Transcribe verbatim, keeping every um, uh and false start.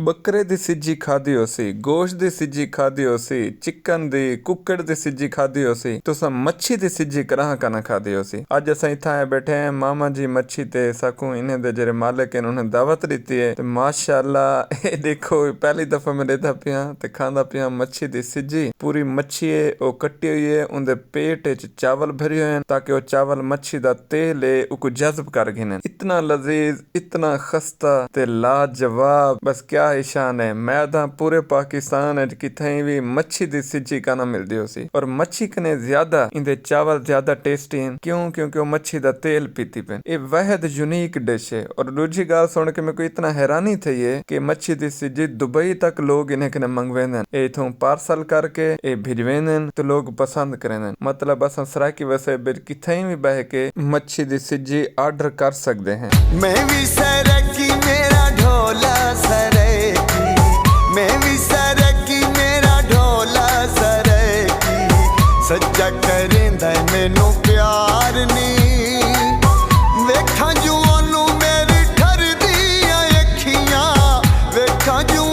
بکرے دی سجی کھادی ہوسی، گوشت دی سجی کھادی ہوسی، چکن دی، ککڑ دی سجی کھادی ہوسی، تساں مچھی دی سجی کراہاں کنا کھادی ہوسی؟ اج اساں اتھاں آئے بیٹھے ہیں ماما جی مچھی تے، ساکوں انہیں دے جڑے مالک ہیں انہیں دعوت ڈتی ہے۔ تے ماشاءاللہ اے دیکھو، پہلی دفعہ میں ڈیدا پیاں تے کھاندا پیاں مچھی دی سجی۔ پوری مچھی ہے، او کٹی ہوئی ہے، اوندے پیٹ وچ چاول بھرے ہوئے ہیں تاکہ او چاول مچھی دا تیل ہے اوکوں جذب کر گھنن۔ اتنا لذیذ، اتنا خستہ تے لاجواب، بس کیا ہی شان ہے۔ میں آدھاں پورے پاکستان وچ کتھائیں وی مچھی دی سجی کانا ملدی ہوسی، اور مچھی کنے زیادہ ایندے چاول زیادہ ٹیسٹی ہن۔ کیوں؟ کیونکہ او مچھی دا تیل پیتی پن۔ اے واحد یونیک ڈش ہے۔ اور ڈوجھی گال سن کے میکوں اتنا حیرانی تھئی ہے کہ مچھی دی سجی دبئی تک لوگ انہیں کنے منگویندن۔ اے اتھوں پارسل کر کے اے بھجویندن تے لوگ پسند کریندن۔ مطلب اساں سرائیکی وسیب وچ کتھائیں وی بہہ کے مچھی دی سجی آرڈر کر سکدے ہیں۔ میں وی سرکی میرا ڈھولا سرکی، میں وی سرکی میرا ڈھولا سرکی، سجا کریندا ہے مینوں پیار نی۔ ویکھاں جو اونوں میری ٹھردیاں اکھیاں، ویکھاں جو